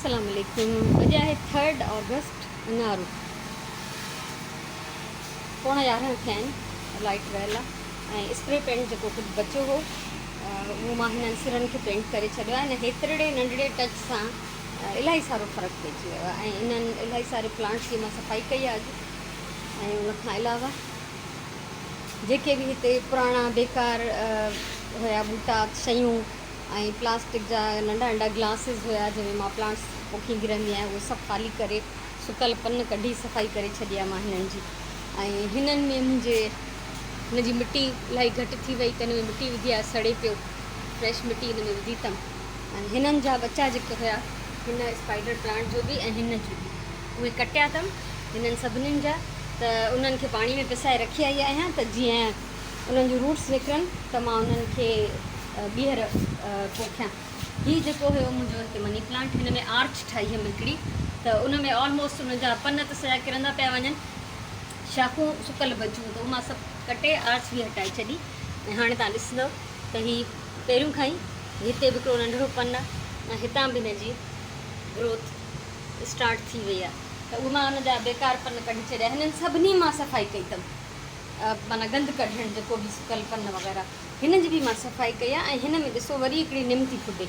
السلام عليڪم اڄ آهي ٿرڊ آگسٽ اڱارو پوڻا يارهن ٿيا آهن لائٽ ويل آهي ۽ اسپري پينٽ جيڪو ڪجهه بچيو هو اهو مان هنن سرن کي پينٽ ڪري ڇڏيو آهي ۽ هيترڙي ننڍڙي ٽچ سان الاهي سارو فرق پئجي ويو آهي ۽ انهن الاهي ساري پلانٽس جي مان صفائي ڪئي آهي اڄ ۽ ان کان علاوه جيڪي به هتي پراڻا بيڪار هيا ٻوٽا شيون ۽ پلاسٽڪ جا ننڍا ننڍا گلاسز هيا جنهن ۾ مان پلانٽس پوکيندي رهندي آهيان اهي سڀ خالي ڪري سڪل پن ڪڍي صفائي ڪري ڇڏي آهي مان هنن جي ۽ هنن ۾ منهنجي هن جي مٽي الاهي گهٽ ٿي وئي ته هن ۾ مٽي وڌي آهي سڙي پيو فريش مٽي هن ۾ وڌي اٿم ۽ هنن جا ٻچا جيڪي هيا هن اسپائڊر پلانٽ جو به ۽ هن جو به اهي ڪٽيا اٿم هنن سڀنين جا ته انهن کي پاڻي ۾ پسائي رکي آئي آهيان ته جيئن انهن جون روٽس نڪرن ته مان انهن کي ٻيهر پوکيان. هي جيڪو هيو منهنجو هتي مني پلانٽ هن ۾ آرچ ٺاهي هيم هڪڙي ته ان ۾ آلموسٽ ان جا پن ته سڄا ڪرندا پيا وڃن شاخون سڪل بچيون ته اهو مان سڀ ڪٽي آرچ به هٽائي ڇڏي ۽ هاڻي توهان ڏسندؤ ته هي پهريون کان ئي هتي به هڪڙو ننڍڙو پن آهي ۽ هتان به هن جي گروٿ اسٽارٽ ٿي وئي آهي ته اهو مان ان جا بيڪار پن ڪڍي ڇڏيا هنن سڀني مان صفائي ڪئي اٿم. معنيٰ گند ڪڍڻ جيڪو به سڪل پن وغيره هن جي به مان صفائي ڪئي آهي ۽ هن ۾ ڏسو وري هڪڙي نم ٿي ڦٽي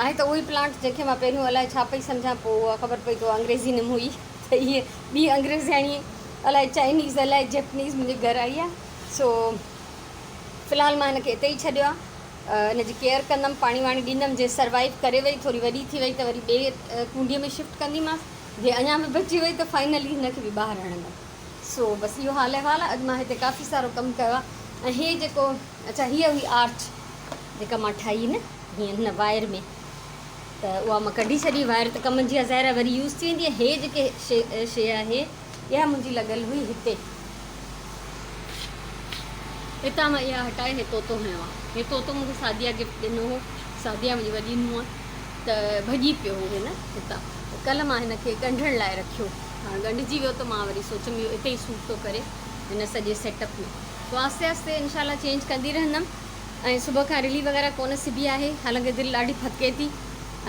آهي ته اهو ئي پلانٽ جنهن کي مان پهريون الائي ڇا پئي سمجهان پوء اها خبر پئي ته اها انگريزي نم هئي ته هيء ٻي انگريزياڻي الائي چائنيز الائي جيپنيز منهنجي گهر آئي آهي سو في الحال مان هن کي اتي ئي ڇڏيو آهي هن جي ڪيئر ڪندم پاڻي واڻي ڏيندم جي سروائيو ڪري وئي ٿوري وڏي ٿي وئي ته وري ٻي ڪونڊيء ۾ شفٽ ڪنديمانس جي اڃا به بچي وئي ته فائنلي هن کي به ٻاهر هڻندم. سو بس اهو حال احوال آهي اڄ مان هتي ڪافي سارو ڪم ڪيو آهي ۽ هي جيڪو اڇا هيء هئي آرچ جيڪا مان ٺاهي نه هيئن هن وائر ۾ ته اها مان ڪڍي ڇڏي وائر ته ڪم جي آهي ظاهر آهي وري يوز ٿي ويندي هي جيڪي شي شي آهي اها منهنجي لڳل هئي هتي هتان مان اها هٽائي هي طوطو هنيو آهي هي طوطو مونکي سعديه گفٽ ڏنو هو سعديه منهنجي وڏي نونهن ته ڀڄي پيو هو هن هتان ڪلهه مان هن کي ڳنڍڻ لاء رکيو هاڻ ڳنڍجي ويو ته مان وري سوچيم اهو اتي ئي سوٽ ٿو ڪري هن سڄي سيٽ اپ ۾ سو آهستي آهستي انشاء الله چينج ڪندي رهندم ۽ صبح کان رلي وغيره ڪونه سبي آهي حالانڪه دل ڏاڍي ڦٿڪي ٿي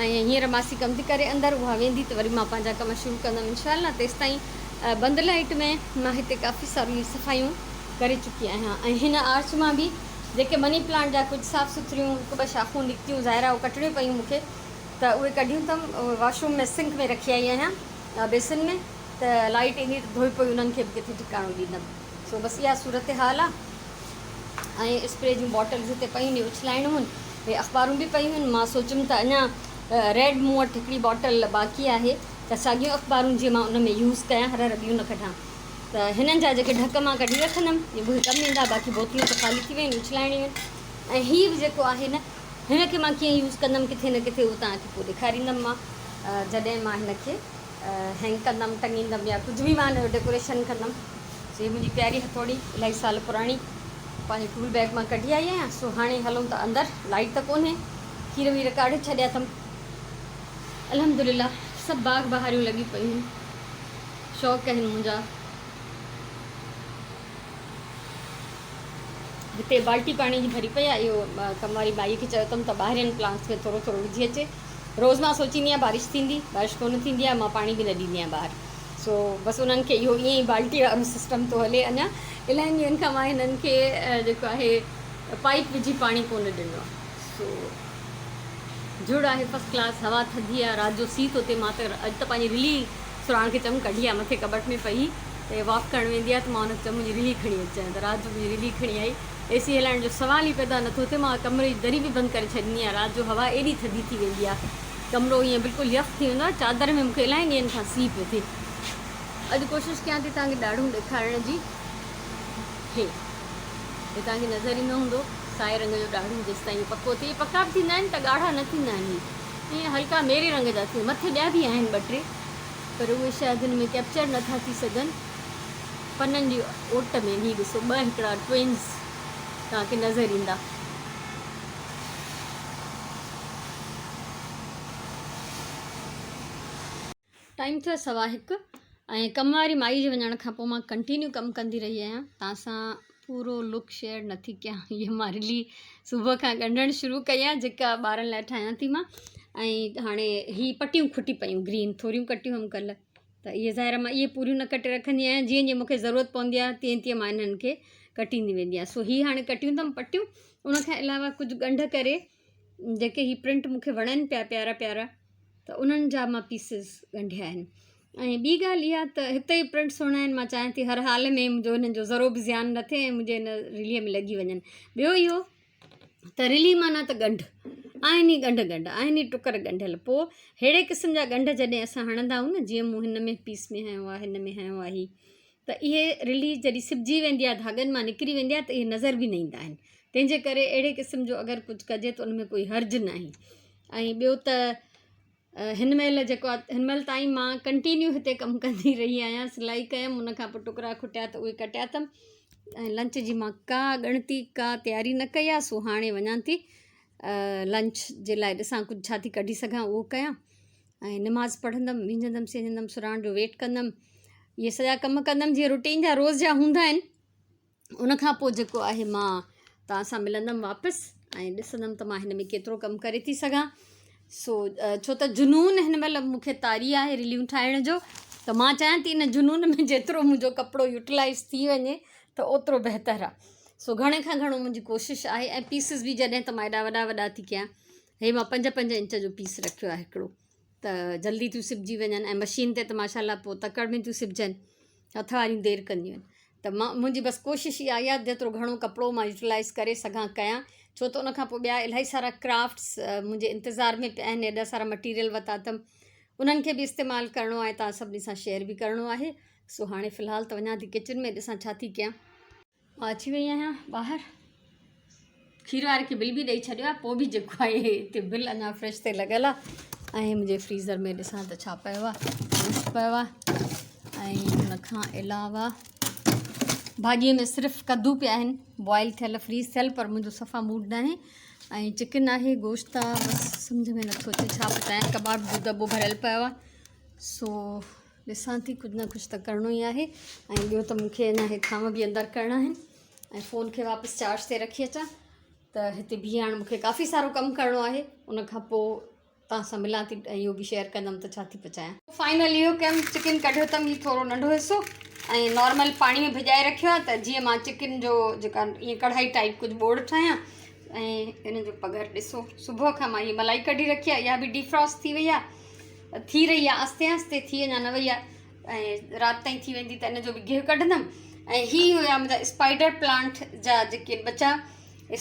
۽ هينئر ماسي ڪم ٿي ڪري اندر اها ويندي ته وري مان پنهنجا ڪم شروع ڪندم انشاء الله تيستائين بند لائٽ ۾ مان هتي ڪافي ساريون صفايون ڪري چڪي آهيان ۽ هن آرچ مان به جيڪي مني پلانٽ جا ڪجهه صاف سٿريون هڪ ٻه شاخون نڪتيون ظاهر آهي اهي ڪٽڻيون پيون مون کي ته اهي ڪڍيون اٿم اهي واش روم ۾ سنڪ ۾ رکي آئي آهيان بيسن ۾ ته لائيٽ ايندي ته ڌوئي پوء انهن کي به ڪٿي ٺڪاڻو ڏيندم سو بس اها صورتحال آهي ۽ اسپري جون باٽلز هتي پيون آهن اڇلائڻيون آهن هي اخبارون به پيون آهن مان سوچيم ته اڃا ريڊ مون وٽ هڪڙي باٽل باقي آهي ته ساڳيون اخبارون جيئن مان ان ۾ يوز ڪيان هر هر ٻيون نه ڪڍان ته هنن جا جيڪي ڍڪ مان ڪڍي رکندم اهي به ڪم ايندا باقي بوتلون ته خالي ٿي ويون آهن اڇلائڻيون آهن ۽ هي به جيڪو آهي نه هن کي مان ڪيئن يوز ڪندم ڪٿي نه ڪٿي اهو توهان کي پوء ڏيکاريندم مان جڏهن مان هن کي هينگ ڪندم ٽنگيندم يا ڪجهه به مان هن جو ڊيڪوريشن ڪندم سو هي منهنجي پياري هٿوڙي الاهي سال پراڻي پنهنجي ٽول بيگ مان ڪڍي آئي آهيان سو هاڻي هلون ته اندر لائٽ ته ڪونهي کير وير ڪاڙهي ڇڏيا اٿم الحمدلله سڀ باغ بهاريون لڳيون پيون آهن شوق آهن منهنجا. هتي بالٽي پاڻي جي ڀري پئي آهي. اهو ڪم واري مائيء کي چيو اٿم ته ٻاهرين پلانٽس ۾ ٿورو ٿورو وجهي اچي. روز مان سوچيندي آهيان بارش ٿيندي، بارش ڪونه ٿيندي آهي، مان پاڻي به نه ڏيندي آهيان ٻاهر. سو بس انهن کي اهو ائين ئي بالٽي وارو سسٽم ٿو هلي اڃا. الاهي ڏينهن کان مان هنن کي جيڪو آهي پائيپ وجهي پاڻي ڪونه ڏنو آهي. سو جهڙ آهي فرسٽ ڪلاس، هوا ٿڌي آهي، رات جو سيء ٿو ٿئي، مان ته اڄ ته پنهنجي رلي سراڻ کي چيم ڪڍي آ مٿي ڪٻٽ ۾ پئي ته واڪ ڪرڻ ويندي آ ته مان ان کي چيم منهنجي رلي کڻي اچجانء ته رات جو منهنجي رلي کڻي آئي. اي سي هلائڻ جو سوال ئي پيدا نٿو ٿئي مان ڪمري جي دري به بند ڪري ڇڏيندي آهيان رات جو هوا ايڏي ٿڌي ٿي ويندي آ ڪمرو ائين بلڪل يخ ٿي ويندو آ چادر ۾ مونکي الاهي ڏينهن کان سيء پيو ٿئي. اڄ ڪوشش ڪيان ٿي توهان کي ڏاڙهون ڏيکارڻ جي هي هي توهان کي نظر ايندو هوندو سائي رنگ جو ڏاڙهون جيستائين پڪو ٿئي پڪا به ٿيندا آهن ته ڳاڙها نه ٿيندا آهن هي ائين هلڪا ميري رنگ جا ٿي مٿي ٻيا به آهن ٻه ٽي پر اهي شايد هن ۾ ڪيپچر نه ٿا ٿي سگهن پنن جي اوٽ ۾ هي ڏسو ٻه هڪڙا ٽوئنز توهان کي نظر ايندا. ٽائيم ٿيو سوا هڪ ۽ ڪم واري مائي جي وڃڻ کان پوء مان ڪنٽينيو ڪم ڪندي رهي آهيان توهان سان پورو لڪ شيئر نٿي ڪيان هيء مان رلي صبح کان ڳنڍڻ شروع ڪئي آهي جيڪا ٻارن لاء ٺاهيان ٿي مان ۽ هاڻي هي پٽيون کٽي پيون گرين ٿوريون ڪٽيون هيم ڪلهه ته اهي ظاهر آهي مان اهي پوريون نه ڪٽي رکندي آهيان جيئن جيئن مونکي ضرورت پوندي آهي تيئن تيئن مان انهن کي ڪٽيندي ويندي آهيان سو هي هاڻي ڪٽيون اٿم پٽيون ان کان علاوه ڪجهه ڳنڍ ڪري جيڪي هي پرنٽ مونکي وڻن پيا پيارا پيارا ته انهن جا مان پيسز ڳنڍيا آهن ۽ ٻي ڳالهه اها ته هتي ئي پرنٽ سهڻا آهن مان چاهيان ٿي هر حال ۾ منهنجو انهن جو ذرو به زيان نه ٿئي ۽ منهنجي ان رليء ۾ لڳي وڃن ٻيو اهو ته رلي معنيٰ ته ڳنڍ آهن ئي ڳنڍ ڳنڍ آهن ئي ٽڪر ڳنڍيل پوء ههڙي قسم جا ڳنڍ جڏهن اسان هڻندا آهيون نه جيئن مون هن ۾ پيس ۾ هنيو آهي هن ۾ هنيو آهي ته اهي رلي جڏهن سبجي ويندي آهي ڌاڳن مان نڪري ويندي آهي ته اهي نظر به نه ايندا آهن تنهن جي ڪري اهڙي قسم جو اگر ڪجهه ڪجي ته ان ۾ ڪوئي حرج ناهي ۽ ٻيو ته هن مهل جيڪو آهي هن مهل تائين مان ڪنٽينيو هتي ڪم ڪندي رهي آهيان سلائي ڪيم ان کان پوء ٽڪرا کٽيا ته اهي ڪٽيا اٿم ۽ لنچ جي مان ڪا ڳڻتي ڪا تياري نه ڪئي آهي سو هاڻي وڃان ٿي لنچ جي لاء ڏسان ڪجهه ڇا ٿي ڪڍي سگهان اهو ڪيان ۽ نماز پڙهندم وينجهندم سينجهندم سراڻ جو ويٽ ڪندم اهي سڄا ڪم ڪندم جيئن روٽين جا روز جا هوندا آهن ان کان پوء جيڪو آهي مان توهان سان ملندم واپس ۽ ڏسندم ته مان هن ۾ ڪيترو ڪم ڪري ٿي سگهان سو ڇو ته جنون هن مهل مون کي طاري آهي رليون ٺاهڻ جو ته مان چاهيان ٿي ان جنون ۾ جيترو منهنجو ڪپڙو يوٽيلائز ٿي وڃي ته اوترو بهتر آهي سو گهڻي کان گهڻو منهنجي ڪوشش آهي ۽ پيسز به جڏهن ته مان ايڏا وڏا وڏا ٿي ڪيان هي مان پنج پنج انچ جو پيس رکيو آهي هڪڙو ته جلدي ٿيون سبجي وڃن ۽ مشين تي ته ماشاء الله پوء تڪڙ ۾ ٿيون سبجن هٿ واريون دير ڪنديون آهن ته مان منهنجي بس ڪوشش اها آهي جيترو گهڻو ڪپڙو مان يوٽيلائز ڪري سگهان ڪيان ڇو ته ان کان پوء ٻيا الاهي سارا ڪرافٽس منهنجي انتظار ۾ پيا آهن ايڏا سارا مٽيريل ورتا اٿم انهن کي به استعمال ڪرڻو آهي توهان سڀني سان شيئر به ڪرڻو آهي سو هاڻي في الحال ته وڃان ٿي ڪچن ۾ ڏسان ڇا ٿي ڪيان. مان اچي وئي آهيان ٻاهر کير واري کي بل به ڏئي ڇڏيو آهي پوء به جيڪو آهي هتي بل اڃا فرج تي لڳل آهي ۽ منهنجي فريزر ۾ ڏسان ته ڇا پيو آهي گوشت پيو آهي ۽ ان کان علاوه ڀاڄيء ۾ صرف ڪدو پيا آهن بوائل ٿيل فريز ٿيل پر منهنجو صفا موڊ ناهي ۽ چڪن آهي گوشت آهي بس سمجهه ۾ نٿو اچي ڇا پچايان ڪباب جو دٻو ڀريل پيو آهي سو ڏسان ٿي ڪجهه نه ڪجهه ته ڪرڻو ئي آهي ۽ ٻيو ته مون کي اڃا هي ٿانو به اندر ڪرڻا آهن ۽ فون کي واپس چارج تي رکي اچان ته هتي بيهي هاڻي مون کي ڪافي سارو ڪم ڪرڻو آهي ان کان پوء توهان سان ملان ٿي ۽ اهو به شيئر ڪندم ته ڇا ٿي پچايان. فائنل اهو ڪيم چڪن ڪڍيو اٿم هي ٿورو ننڍو حصو ۽ نارمل پاڻي ۾ ڀڄائي رکيو آهي ته جيئن مان چڪن جو جيڪا ائين ڪڙهائي ٽائپ ڪجهه ٻوڙ ٺاهيان ۽ ان جو پگهر ڏسو صبح کان مان هي ملائي ڪڍي رکي آهي اها به ڊيفراسٽ ٿي وئي آهي ٿي رهي آهي آهستي آهستي ٿي اڃا نه وئي آهي ۽ رات تائين ٿي ويندي ته ان جو به گيهه ڪڍندم ۽ هي هيا منهنجا اسپائيڊر پلانٽ جا جيڪي ٻچا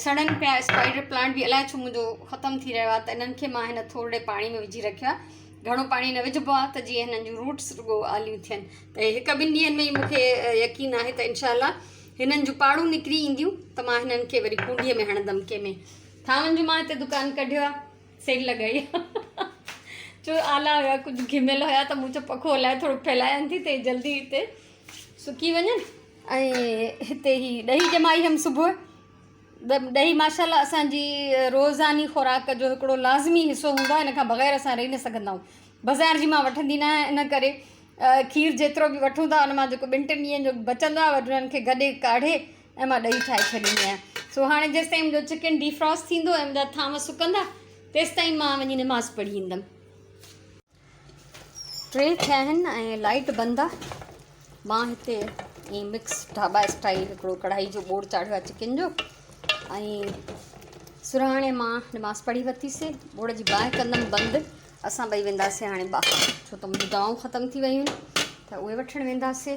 سڙن پيا اسپائيڊر پلانٽ به الائي ڇو منهنجو ختم ٿي رهيو آهي ته انهن کي مان هن ٿورڙي پاڻي ۾ وجهي رکيو آهي گهڻو پاڻي نه وجهبو آهي ته جيئن هنن جون روٽس رڳو آليون ٿين ته هڪ ٻن ڏينهن ۾ ئي مون کي يقين آهي ته انشاء الله هنن جون پاڙون نڪري اينديون ته مان هنن کي وري ڪونڊيء ۾ هڻندم ڪنهن ۾ ٿانون جو مان هتي دڪان ڪڍيو آهي سيل لڳائي ڇو آلا هيا ڪجهه گهميل هيا ته مون چيو پکو هلائي ٿورو ڦهلايان ٿي ته جلدي هتي سڪي وڃن ۽ هتي هي ڏهي ڄمائي هيم صبح ڏهي ماشاء الله اسانجي روزاني خوراڪ جو هڪڙو لازمي حصو هوندو آهي ان کان بغير اسان رهي نه سگهندا آهيون بازار جي مان وٺندي نه آهيان ان ڪري کير جيترو به وٺون ٿا ان مان جيڪو ٻن ٽن ڏينهن جو بچندو آهي وري انهن کي گڏي ڪاڙهي ۽ مان ڏهي ٺاهي ڇڏيندي آهيان سو هاڻي جيستائين منهنجو چڪن ڊيفراسٽ ٿيندو ۽ منهنجا ٿانو سڪندا تيستائين مان وڃي نماز پڙهي ايندم. ٽي ٿيا آهن ۽ لائيٽ بند آهي مان هتي ائين مڪس ڍاٻا اسٽائل هڪڙو ڪڙهائي جو ٻوڙ چاڙهيو آهي چڪن جو ۽ سرهاڻي مان نماز پڙهي ورتي سي ٻوڙ جي باهه ڪندم بند اسان ٻئي وينداسي هاڻي ٻاهر ڇو ته منهنجون دوائون ختم ٿي ويون آهن ته اهي وٺڻ وينداسي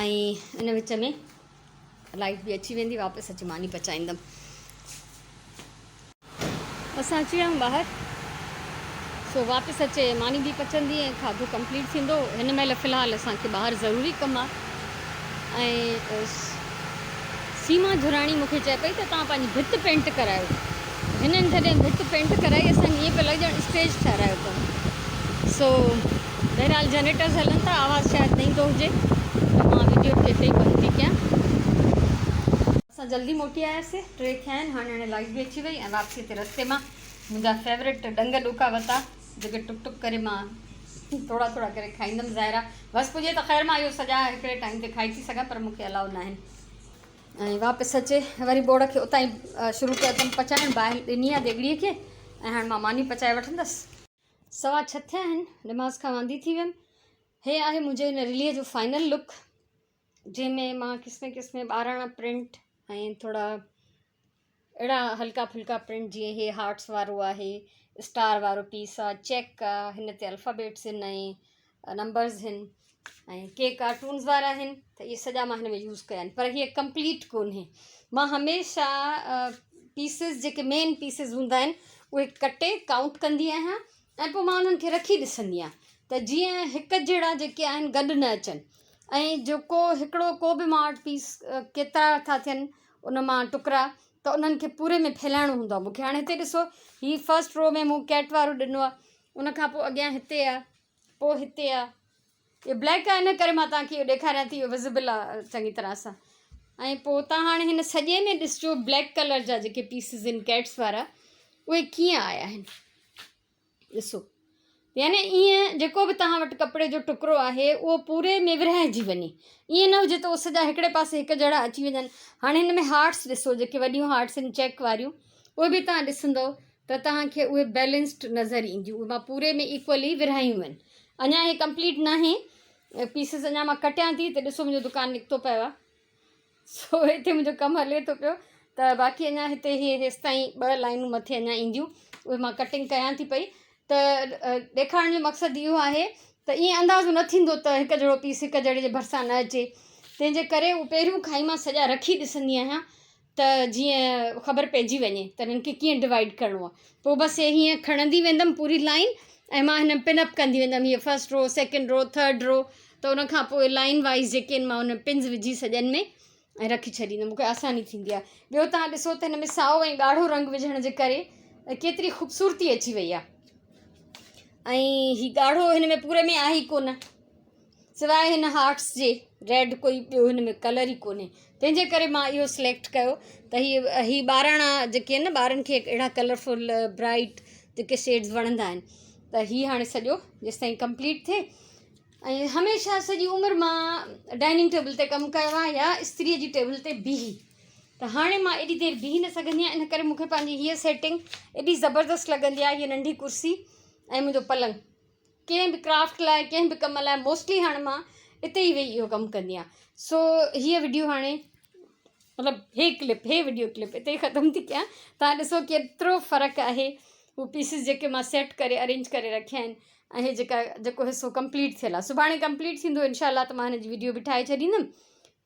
۽ ان وچ ۾ لائيٽ به اچي ويندي واپس اچي ماني پچائيندم. اسان اچي ويا آهيون ٻاهر سو واپس اچي ماني به پچندي ۽ کاڌو ڪمپليٽ ٿيندو هن مهل في الحال اسان کي ٻاهر ضروري ڪم آهي ۽ سيما جھراڻي مون کي چئي پئي ته توهان پنهنجي ڀت پينٽ ڪرايو. هنن جڏهن ڀت پينٽ ڪرائي اسان کي ائين پيو لڳي ڄڻ اسٽيج ٺهرايو اٿئون. سو بهرحال جنريٽرز هلن ٿا آواز شايد نه ايندو هجي ته مان وڊيو کي هتي ئي بند ٿي ڪيان. اسان جلدي موٽي آياسي ٽي ٿيا آهن هاڻي هاڻي لائيٽ به اچي وئي ۽ واپسي تي رستي مان منهنجا فيورٽ ڏنگ ڏوڪا وتا جيڪي ٽڪ ٽڪ ڪري مان ٿورا ٿورا ڪري کائيندم ظاهر آهي وس پڄي ته خير مان اهو سڄا هڪڙي ٽائيم تي کائي ٿي سگهان پر مون کي الاء ناهن. ۽ واپس اچي وري ٻوڙ کي اتان ئي شروع ڪيو اٿم پچائڻ باهه ڏني آهي ديڳڙي کي ۽ هاڻي مان ماني پچائي وٺندس. 6:15 ٿيا آهن، نماز کان واندي ٿي ويم. هي آهي منهنجي هن رليء جو فائنل لڪ، جنهن ۾ مان قسمين قسمين ٻاراڻا پرنٽ ۽ ٿورا اهڙا هلڪا ڦلڪا پرنٽ جيئن هي هارٽس وارو آهي، اسٽار وارو پيس آ، چيڪ آ، هن تي الفابيٽس آهن ۽ نمبرز آهن ۽ ڪي ڪارٽونز وارا آهن ته اهي سڄا مان هن ۾ يوز ڪيا آهن پر هيء ڪمپليٽ ڪونهي. مان هميشه پيسز جيڪي مين پيسز هوندا آهن اهي ڪٽي ڪائونٽ ڪندي آهيان ۽ پوء مان انهن کي رکي ڏسندي آهيان ته جيئن هڪ جهڙا جيڪي آهن گڏ نه اچن ۽ جيڪو هڪڙو ڪو به مان وٽ پيس ڪيترا ٿا ٿين ان مان ٽڪرا ته انهن کي پوري ۾ ڦهلائڻو هوندو آهي مونکي. هاڻي هتي ڏسو هي فرسٽ رو ۾ مون ڪيٽ وارو ڏنو آهي، ان کان پوء اڳيان هتي آهي، پوء هتي آهي. اهو بليڪ آهي ان ڪري مان توهان کي اهو ڏيکاريان ٿي، اهو وزبل آهي چڱي طرح سان. ۽ پوء توهان هاڻي هن سڄي ۾ ڏسجو بليڪ ڪلر جا جيڪي پيسز آهن ڪيٽس وارا اهي ڪيئن آيا آهن ڏسو. يعني ائين جيڪو به توهان وٽ ڪپڙي جو ٽڪرو آهي اهو پوري ۾ ورهائجي وڃي، ائين نه هجي ته اهي سڄا هڪڙي پاسي هڪ جهڙا اچي وڃن. هاڻي هن ۾ هارٽس ڏسو، جيڪي وڏيون هارٽس آهن چيڪ واريون اهي به توهان ڏسندو ته توهان کي اهي بيلنسڊ نظر اينديون. اهي مان پوري ۾ ايڪولي ورهايون آهن. اڃا هي ڪمپليٽ ناهي، پيسز اڃا مان ڪٽيان ٿي ته ڏسو منهنجو دڪان نڪتو پيو آهي. سو هتي منهنجو ڪم هلي ٿو پيو ته باقي اڃا هتي هي هيستائين ٻه لائنون مٿي اڃا اينديون، اهي مان ڪٽنگ ڪيان ٿي پئي. ته ڏيکارڻ جو مقصد اهو آهي ته ائين اندازو نه ٿيندو ته هڪ جهڙو پيس هڪ جهڙي جي ڀرسان نه اچي، تنهن جي ڪري اهو پهريون کان ئي مان سڄا رکي ڏسندي آهيان ته جيئن خبر پئجي وڃي ته هنن کي ڪيئن ڊوائيڊ ڪرڻو آهي. پوء بس هي هيئن کڻندي ويندم پوري لائن ۽ مان هن پن اپ ڪندي ويندم، هيء first row, second row, third row, ته ان کان پوء لائن وائيز جيڪي آهن مان ان پنز وجهي سڄن ۾ ۽ رکي ڇڏيندم، مون کي آساني ٿيندي آهي. ٻيو توهان ڏسو ته هن ۾ سائو ۽ ڳاڙهو رنگ وجهڻ جي ڪري ڪيتري خوبصورتي اچي وئي آهي ۽ هي ڳاڙهو هن ۾ پوري ۾ آهي ئي ڪونه، سواء هن هارٽس جي ريڊ ڪوئي ٻيو هن ۾ ڪلر ئي ڪونهي، تنهن جي ڪري مان اهو سليڪٽ ڪيو ته هي ٻاراڻا جيڪي آهن نه ٻارن کي اهڙا ڪلرفل برائيٽ جيڪي شيڊز وڻندا آهن ته هي هاڻي سڄو جيستائين ڪمپليٽ ٿئي. ۽ هميشه سڄي عمر مان ڊائننگ ٽيبل تي ڪم ڪيو آهي يا استريء جي ٽيبل تي بيهي، ته هاڻي مان ايڏي دير بيهي نه سگهندي آهيان، ان ڪري مون کي پنهنجي هيء سيٽنگ ايڏي زبردست لڳندي آهي. هيء ننڍي ڪرسي ۽ منهنجو پلنگ ڪنهن به ڪرافٽ لاء ڪنهن به ڪم لاء موسٽلي هاڻي مان اتي ئي ويهي اهو ڪم ڪندي آهيان. سو هيء وڊيو هاڻي مطلب هي ڪلپ هي وڊيو ڪلپ اتي ئي ختم ٿي ڪيان. توهان ڏسو ڪيترو فرق آهي، هو پيسز جيڪي مان سيٽ ڪري ارينج ڪري رکيا آهن ۽ هي جيڪا جيڪو حصو ڪمپليٽ ٿيل آهي سڀاڻي ڪمپليٽ ٿيندو انشاء الله ته مان هن جي وڊيو به ٺاهي ڇڏيندم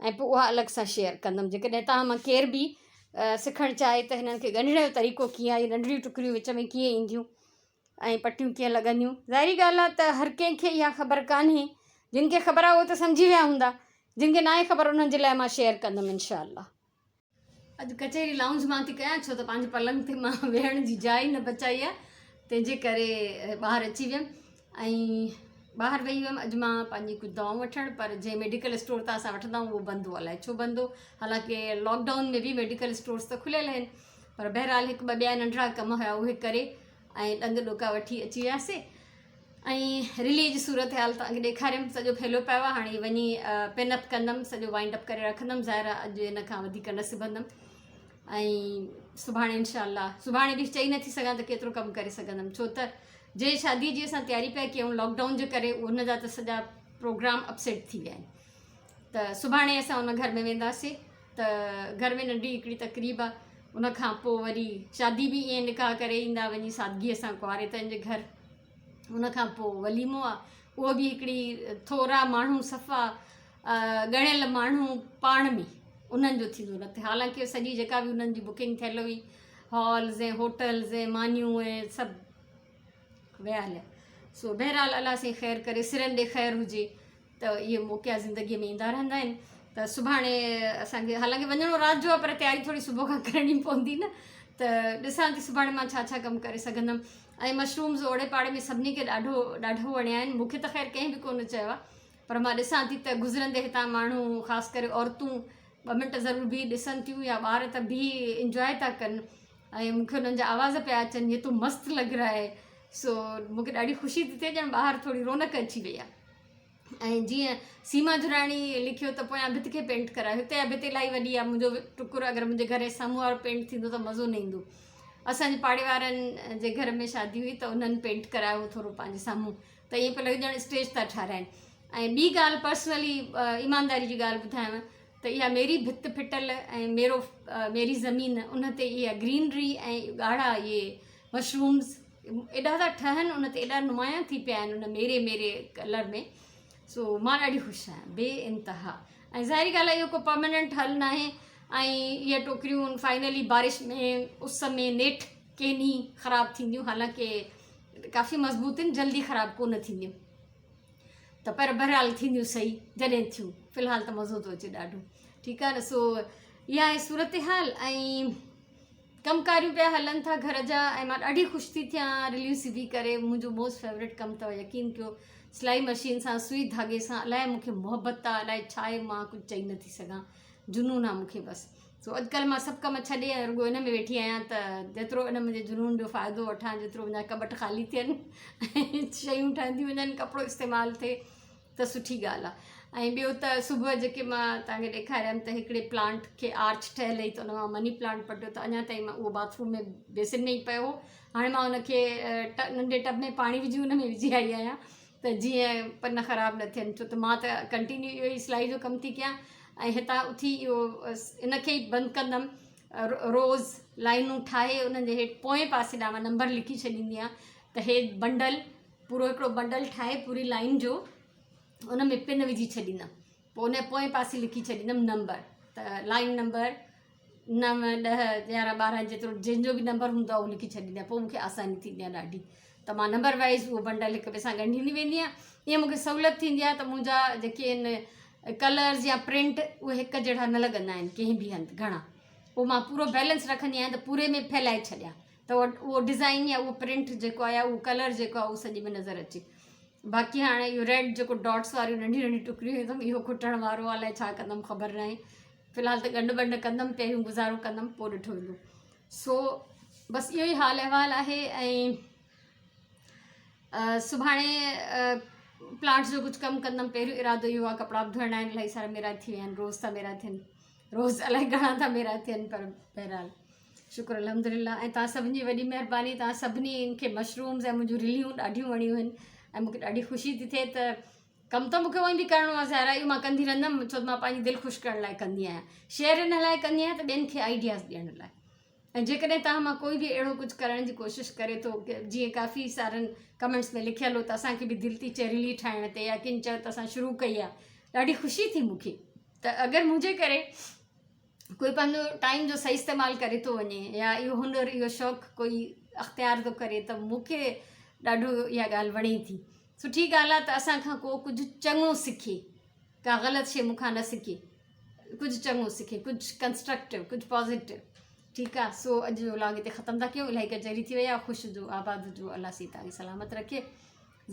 ۽ پوء اها الڳ سان شيئر ڪندم. جيڪڏهن توهان مان ڪير به سکڻ چاهي ته هنن کي ڳنڍڻ جو طريقو ڪيئن آهي، ننڍڙيون ٽڪريون وچ ۾ ڪيئن اينديون ۽ پٽيون ڪيئن لڳنديون، ظاهري ڳالهه آهي ته هر ڪنهن کي اها خبر ڪانهي، جن کي خبر آهي اهي ته سمجهي ويا هوندا، جن کي ناهي خبر انهن جي لاء مان شيئر ڪندم انشاء الله. اڄ ڪچهري لائونج مان ٿي ڪيان ڇو ته پنهنجي پلنگ تي مان ويهڻ جي جاء ئي نه بچائي آهي، تنهن جي ڪري ٻاهر اچي ويم ۽ ٻاهر ويهي ويم. اڄ مان پنهنجي ڪجهه دوائون وٺڻ، پر جنهن ميڊيڪل اسٽور تان اسان وٺندا آهيون اهو بند هو، الائي ڇو بند هو، حالانڪه لاڪ ڊائون ۾ به ميڊيڪل اسٽورس ته کليل آهن، پر بهرحال هڪ ٻه ٻيا ننڍڙا ڪم هيا اهي ڪري ۽ ڏند ڏوڪا وٺي اچي وياسي. ۽ رلي جي صورتحال توهان کي ڏيکاريم، سڄو ڦهليو پيو آهي. هاڻي وڃي پن اپ ڪندم، سڄو وائنڊ اپ ڪري رکندم. ظاهر آهي اڄ ان کان وڌيڪ نه سبندم ۽ سڀاڻي انشاء الله، سڀاڻي به چئي نٿي سگهان ته ڪيترو ڪم ڪري سگهندم، ڇو ته جنهن شادي جي اسان تياري پيا ڪيون لاڪ ڊائون جي ڪري ان جا ته سڄا پروگرام اپسيٽ ٿي ويا آهن. ته سڀاڻي اسان ان گهر ۾ وينداسي ته گهر ۾ ننڍي هڪڙي تقريب آهي، ان کان پوء وري شادي به ائين نڪاح ڪري ايندا وڃي سادگيء سان ڪنواريتن جي گهر، ان کان پوء وليمو آ، اهو به هڪڙي ٿورا ماڻهو صفا ڳڻيل ماڻهو پاڻ ۾ انهن جو ٿيندو نه ته حالانڪه سڄي جيڪا به انهن جي بڪنگ ٿيل هئي هالز ۽ هوٽلز ۽ مانيون ۽ سڀ ويا هليا. سو بهرحال الله سائين خير ڪري، سرن ڏي خير هجي ته اهي موقعا زندگيء ۾ ايندا رهندا آهن. ته سڀاڻي اسان کي حالانڪه وڃڻو رات جو آهي پر تياري ٿوري صبح کان ڪرڻي پوندي نه، ته ڏسان ٿي سڀاڻي مان ڇا ڇا ڪم ڪري سگهندم. ۽ مشرومز اوڙي پاڙي ۾ سڀني کي ڏاڍو ڏاڍو وڻيا آهن، مون کي ته خير ڪنهن به ڪونه چيو آهي، پر مان ڏسان ٿي ته گذرندي هتان ماڻهو خاص ڪري عورتون ٻه منٽ ضرور بيهي ڏسن ٿيون يا ٻار ته بيهي انجواء ٿا ڪن ۽ مون کي انهن جا آواز پيا اچن يي تو مست لگ رها هي. سو مون کي ڏاڍي خوشي ٿي ٿئي ڄڻ ٻاهر ٿوري رونق اچي وئي آهي. ۽ جيئن سيما جراڻي لکيو ته پويان ڀت کي پينٽ ڪرايو، هتي اها ڀت الاهي وڏي آهي، منهنجو ٽڪر اگر منهنجي گهر جي سامهون وارو پينٽ ٿيندو ته مزو نه ايندو. اسان جي پاڙي وارن جي گهر ۾ شادي هئي ته انهن پينٽ ڪرايو هو ٿورو پنهنجي سامهون ته ائين پيو لڳي ڄڻ اسٽيج ٿا ٺاراهن ۽ ٻي ڳالهه پرسنلي ايمانداري جي ڳالهه ٻڌايانو ته اها ميري ڀت ڦٽل ۽ ميرو ميري زمين ان تي اها گرينري ۽ ڳاڙها اهي مشرومز ايڏا ٿا ٺهن ان تي ايڏا نمايان ٿي پيا آهن ان ميري ميري ڪلر ۾ سو مان ڏاڍي خوش آهيان بي انتها ۽ ظاهري ڳالهه آهي اهو ڪو پرماننٽ حل ناهي ۽ اهي ٽوڪريون فائنلي بارش ۾ اس ۾ نيٺ ڪنهن ڏينهن خراب ٿينديون حالانڪه ڪافي مضبوط آهن جلدي خراب ڪونه ٿينديون ته پر بهرحال ٿينديون صحيح جڏهن ٿيون في الحال ته مزو ٿو اچي ڏاڍو ٺيڪ آهي نه سو اها آهي صورتحال ۽ ڪم ڪاريون پيا هلن ٿا گهر جا ۽ مان ڏاڍي خوش ٿي ٿيان رليون سبي ڪري منهنجو موسٽ فيورٽ ڪم اٿو يقين ڪيو سلائي مشين سان سوئي ڌاڳي سان الائي مونکي محبت آ الائي ڇا آهي مان ڪجهه چئي نٿي سگهان جنون آ مونکي بس سو اڄڪلهه مان سڀ ڪم ڇڏي ۽ رڳو ان ۾ ويٺي آهيان ته جيترو ان منهنجي جنون جو فائدو وٺان جيترو منهنجا ڪٻٽ خالي ٿين ۽ شيون ٺهنديون وڃن ڪپڙو استعمال ٿئي ته سٺي ڳالهه آهي ۽ ٻيو ته صبح جيڪي مان توهان کي ڏيکاريم ته هڪڙي پلانٽ کي آرچ ٺهيل هئي ته ان مان مني پلانٽ پٽيو ته اڃا تائين مان اهو باٿ روم ۾ بيسن ۾ ئي پيو هو هاڻي مان ان کي ننڍي ٽب ۾ پاڻي وجهي ان ۾ وجهي آئي آهيان ته جيئن پن خراب نه ٿين ڇو ته مان ته ڪنٽينيو اهو ئي سلائي جو ڪم ٿي ڪيان ۽ هتان اٿي اهو ان کي ئي بند ڪندم روز لائنون ٺاهي انهن جي هيٺ پوئين پاسي ڏانهن مان نمبر لکي ڇڏيندي آهيان ته هي بنڊل پورو هڪڙو بنڊل ٺاهي پوري لائن جو ان ۾ پن وجهي ڇڏيندم پوء ان پوئين پاسي لکي ڇڏيندم نمبر ته لائن نمبر 9 10 11 12 جيترو جنهن جو به نمبر هوندو آهي اهو لکي ڇڏيندي آهيان پوء مونکي آساني ٿيندي آهي ڏاڍي ته مان نمبر وائز اهو بنڊل هڪ ٻئي سان ڳنڍيندي ويندي آهيان ائين مونکي سهولت ٿيندي آهي ته منهنجا جيڪي آهن ڪلرز يا پرنٽ اهي هڪ جهڙا نه لڳندا آهن ڪنهن به هنڌ گهڻا پوء مان پورو بيلنس رکندي آهيان ته پوري ۾ ڦهلائي ڇڏيان ته اهو ڊزائن يا اهو پرنٽ جيڪو آهي يا اهو ڪلر جيڪو آهي اهو سڄي ۾ نظر اچي باقي هاڻي اهو ريڊ جيڪو ڊاٽس واريون ننڍيون ننڍيون ٽڪريون اٿم اهو کٽڻ وارو آهي الائي ڇا ڪندم خبر ناهي في الحال ته ڳنڍ ٻنڍ ڪندم پهريون گذارو ڪندم پوء ڏٺو ويندو سو بس اهو ئي حال احوال آهي ۽ سڀاڻي پلانٽس جو ڪجهه ڪم ڪندم پهريون ارادو اهو آهي ڪپڙا به ڌوئڻا آهن الاهي سارا ميرا ٿي ويا آهن روز ٿا ميرا ٿين روز الاهي گهڻا ٿا ميرا ٿين پر بهرحال شڪر الحمد لله ۽ توهان سڀني جي وڏي مهرباني توهان سڀني کي مشرومز ۽ منهنجون رليون ڏاڍيون وڻيون آهن ۽ مونکي ڏاڍي خوشي ٿي ٿئي ته ڪم ته مونکي اونئن به ڪرڻو آهي ظاهر آهي اهو مان ڪندي رهندم ڇو ته مان پنهنجي دل خوش ڪرڻ لاء ڪندي آهيان شيئر ان لاء ڪندي آهيان ته ٻين کي آئيڊياز ڏيڻ لاء ۽ جيڪڏهن توهان مان ڪوئي به اهڙو ڪجهه ڪرڻ جي ڪوشش ڪري ٿو جيئن ڪافي سارن ڪمينٽس ۾ لکيل هو ته اسان کي به دل ٿي چئي رلي ٺاهڻ تي يا ڪن چيو ته اسان شروع ڪئي آهي ڏاڍي خوشي ٿي مون کي ته اگر منهنجي ڪري ڪوئي پنهنجو ٽائيم جو صحيح استعمال ڪري ٿو وڃي يا اهو هنر اهو شوق ڪوئي اختيار ٿو ڪري ته مون کي ڏاڍو اها ڳالهه وڻي ٿي سٺي ڳالهه آهي ته اسان کان ڪو ڪجهه چڱو سکي ڪا غلط شي مون کان نه سکي ڪجهه چڱو سکي ڪجهه ڪنسٽرڪٽو ڪجهه پازيٽو ٺيڪ آ سو اڄ جو ولاگ هتي ختم ٿا ڪيون الاهي ڪچهري ٿي وئي آ خوش هجو آباد هجو الله سي توهان کي سلامت رکي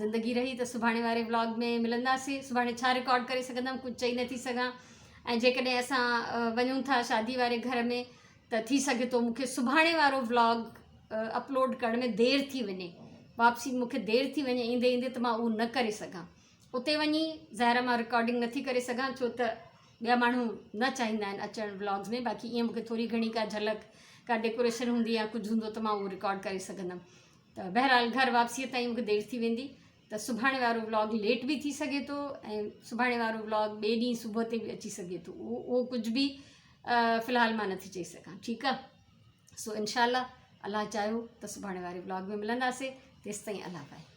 زندگي رهي ته سڀاڻي واري ولاگ ۾ ملنداسي سڀاڻي ڇا رڪارڊ ڪري سگهندم ڪجهه چئي نٿي سگهان ۽ جيڪڏهن اسان وڃون ٿا شادي واري گهر ۾ ته ٿي سگهي ٿو مونکي سڀاڻي وارو ولاگ اپلوڊ ڪرڻ ۾ دير ٿي وڃي واپسي مونکي دير ٿي وڃي ايندي ايندي ته مان اهو نه ڪري سگهان اتي وڃي ظاهر مان رڪارڊنگ نٿي ڪري سگهان ڇو ته ٻيا ماڻهو نه چاهيندا آهن اچڻ ولاگز ۾ باقي ائين مونکي ٿوري گهڻي ڪا جهلڪ ڪا ڊيڪوريشن هوندي يا ڪجهه هوندو ته مان اهو رڪارڊ ڪري سگهندم ته بهرحال گهر واپسيء تائين مونکي دير ٿي ويندي ته سڀاڻي وارو ولاگ ليٽ به ٿي سگهي ٿو ۽ سڀاڻي وارو ولاگ ٻئي ڏينهن صبح تي به اچي سگهي ٿو اهو اهو ڪجهه به في الحال مان نٿي چئي سگهان ٺيڪ آهي سو انشاء الله الله چاهيو ته سڀاڻي واري ولاگ ۾ ملنداسي تيستائين الله باء.